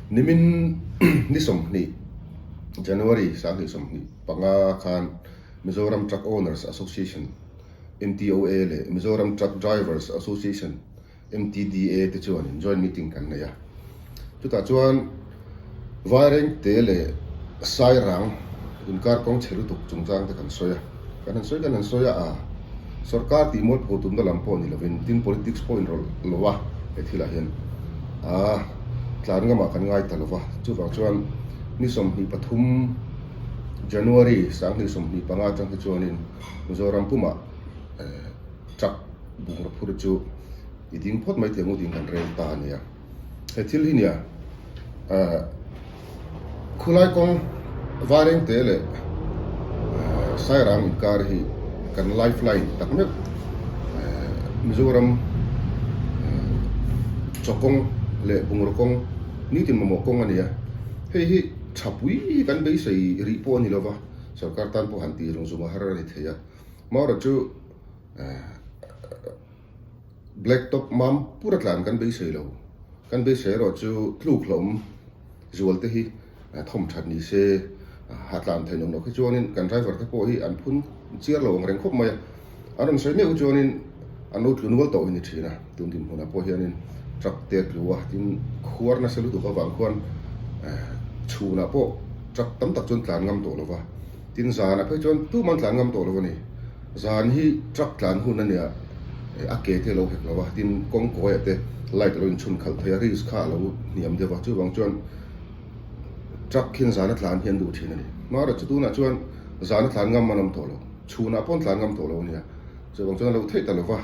Nimin ni 20 January 2025 khan Mizoram Truck Owners Association, MTOA, leh Mizoram Truck Drivers Association, MTDA, te chuanin joint meeting kan nei a. Chutah chuan Vairengte leh Sairang inkar kawng chhe lutuk chungchang te kan sawi a. Kan han sawi kan han sawi a, a sorkar tih mualpho tumna lam pawh ni lovin tin politics pawh inrawlh lo a he thilah hian a tlan ngamah kan ngai ta lo va. Chuvang chuan ni 23 January 2025 atang hi chuanin Mizoram pumah truck bungraw phur chu i ding phawt mai thei ang u tiin kan rel ta a nia. He thil hi nia khulai kawng Vairengte leh Sairang inkar hi kan lifeline tak meuh Mizoram chaw kawng leh bungraw kawng nitin mamawh kawng a ni a. Hei hi thapui kan beisei rih pawh a ni lova, sorkar tan pawh han tih zung zung a har a ni thei a. Maura chu Black top mam pura tlan kan beisei lo. Kan beisei erawh chu tluk hlawm zual te hi thawm that ni se ha tlan theih nawk nawk hi chuanin kan driver te pawh hi an phun chiar lo ang reng khawp mai a. An rawn sawi meuh chuanin an lo tlu nual tawh hi ni thin a. Tun dinhmunah pawh hianin truck te a tlu a, tin khuar nasa lutuk avang khuan chhunah pawh truck tam tak chuan tlan ngam tawh lo va. Tin zanah phei chuan tumah an tlan ngam tawh lo a ni. Zan hi truck tlan hun a nia, a ke te a lo hek lo a, tin kawng kawiah te light a lo inchhun khalh thei a, risk kha a lo hniam deuh a, chuvang chuan truck khian zana tlan hi an duh thin a ni. Hmara chu tunah chuan zana tlan ngam an awm tawh lo, chhunah pawh an tlan ngam tawh lo a nia, chuvang chuan a lo theih ta lo va,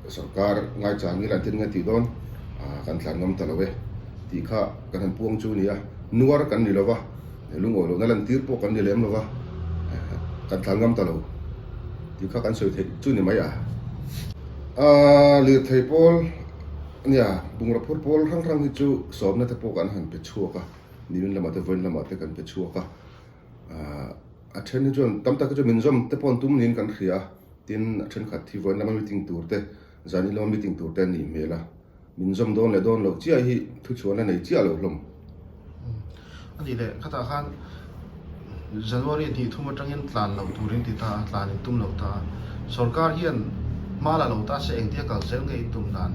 sorkar ngaichang ngil an tin nge tih dawn kan tlan ngam ta lo e tih kha kan han puang chu a ni a, nuar kan ni lo va. Lungawi lohna lantir pawh kan ni lem lo va, kan tlan ngam ta lo tih kha kan sawi theih chu ni mai a. Lirthei pawl nia bungraw phur pawl hrang hrang hi chu sawmna te pawh kan han pe chhuak a, nimin lamah te vawiin lamah te kan pe chhuak a. A then hi chuan tam tak hi chu min zawm te pawh an tum niin kan hria a, tin a thenkhat hi vawiin lama meeting tur te zanin lama meeting tur te an nih hmel a. Min zawm dawn leh dawn loh chiah hi thuchhuahna nei chiah lo hlawm. A nih leh, khatah khan January 2 3 atangin tlan loh turin ti ta a, tlan in tum lo ta a. Sorkar hian hma la lo ta se engtia kal zel nge in tum dan?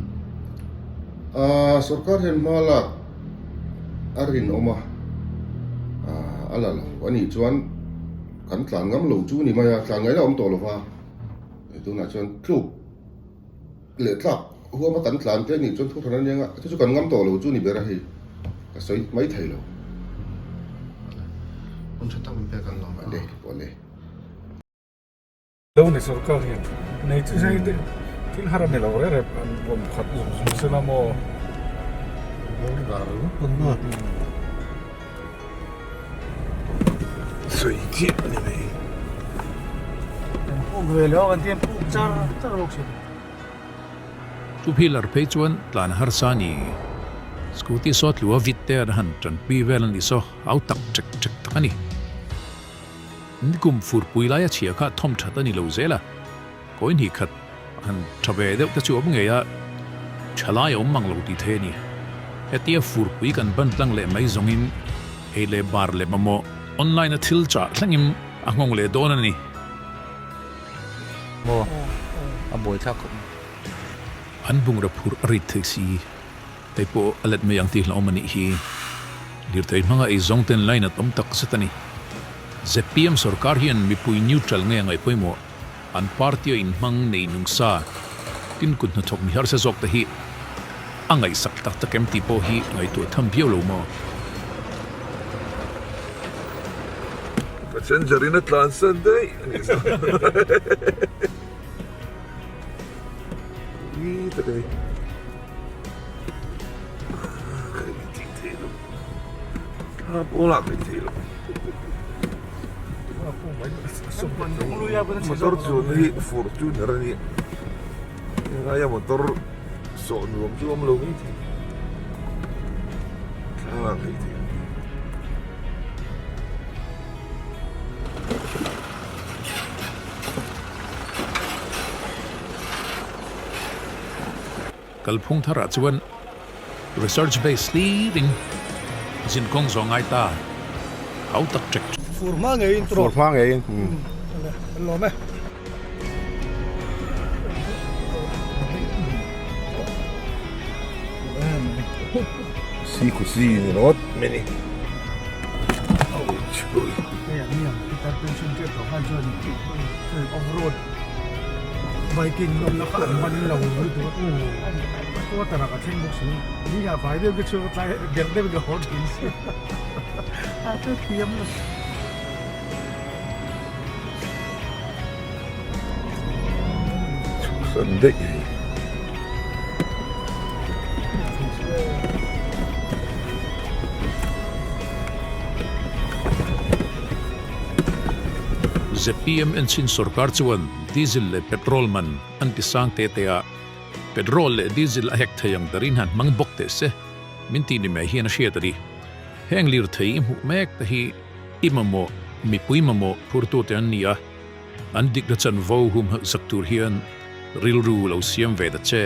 Sorkar hian hma lak a rinawm a, a la lo a nih chuan kan tlan ngam lo chu ni mai a, tlan ngaihna a awm tawh lo va, tunah chuan tluk Leh tlak huama kan tlan te nih chuan thu hran a nia nga, chu chu kan ngam tawh lo chu ni ber a hei, ka sawi mai thei lo. Hun tha tak min pek an lawm a. Ale, awle. Lo ni sorkar hian nei chu hei te thil har a ni lo reng reng an rawn khat zung zung se la maw. Sawi chiah a ni mai. Kan puk ve lo kan tia puk char char bawk si. Two wheeler phei chuan tlan harsa a ni. Scooty saw tlua vit te an han tanpui vel a ni saw au tak ṭek ṭek tak a ni. Nikum furpui laia chhia kha thawm ṭhat a ni lo zel a, kawi hnih khat han ṭha ve deuh te chu awm ngei a, ṭhalai a awm mang lo tih thei a ni. Hetia furpui kan ban tlang leh mai zawngin ei leh bar leh mamawh online a thil chah thlengin a nghawng leh dawn a ni. Maw? A buai thlak khawp mai. An bungraw phurh a rit thei si. Hei pawh a let mai ang tih hlauhawm a nih hi. Lirthei hmanga ei zawng ten line a tam tak zet a ni. Zpm sorkar hian mipui neutral nge a ngaih pawimawh? An party a inhmang nei nung sa tin kut hnathawk mi harsa zawk te hi a ngaihsak tak tak em tih pawh hi ngaihtuah tham viau lo maw? Passenger in a tlansan daih a nih chu. Ui tak a ni. Ka in tih theih loh. Thla pawh lak theih theih loh. Motor chuan hi Fortuner a nia. Helaia motor sawh nuam chu awm lo mai thei. Thla lak theih theih loh. Kalphung tharah chuan. Research base hlirin zin kawng zawh ngai ta hau tak ṭek. Fur hma ngeiin trawh. Fur hma ngeiin. Kan lawm e. Si khusi ni rawt mai ni. Off road biking nawmna kha an man lo lutuk a quarter ah ka thleng bawk si ni ah vai deuh ka chhuak a tlai berh deuh in ka haw thin si a chu thiam lo. Chhuhsan daih hei. ZPM enchin sorkar chuan diesel leh petrol man an ti sang te te a, petrol leh diesel a hek thei ang darin han hmang bawk teh se, min ti ni mai hian a hriat a ni. Heng lirthei i hmuh mek te hi i mamawh, mipui mamawh phurtute an ni a, an dikna chanvo humhalh sak tur hian rilru lo siam ve ta che.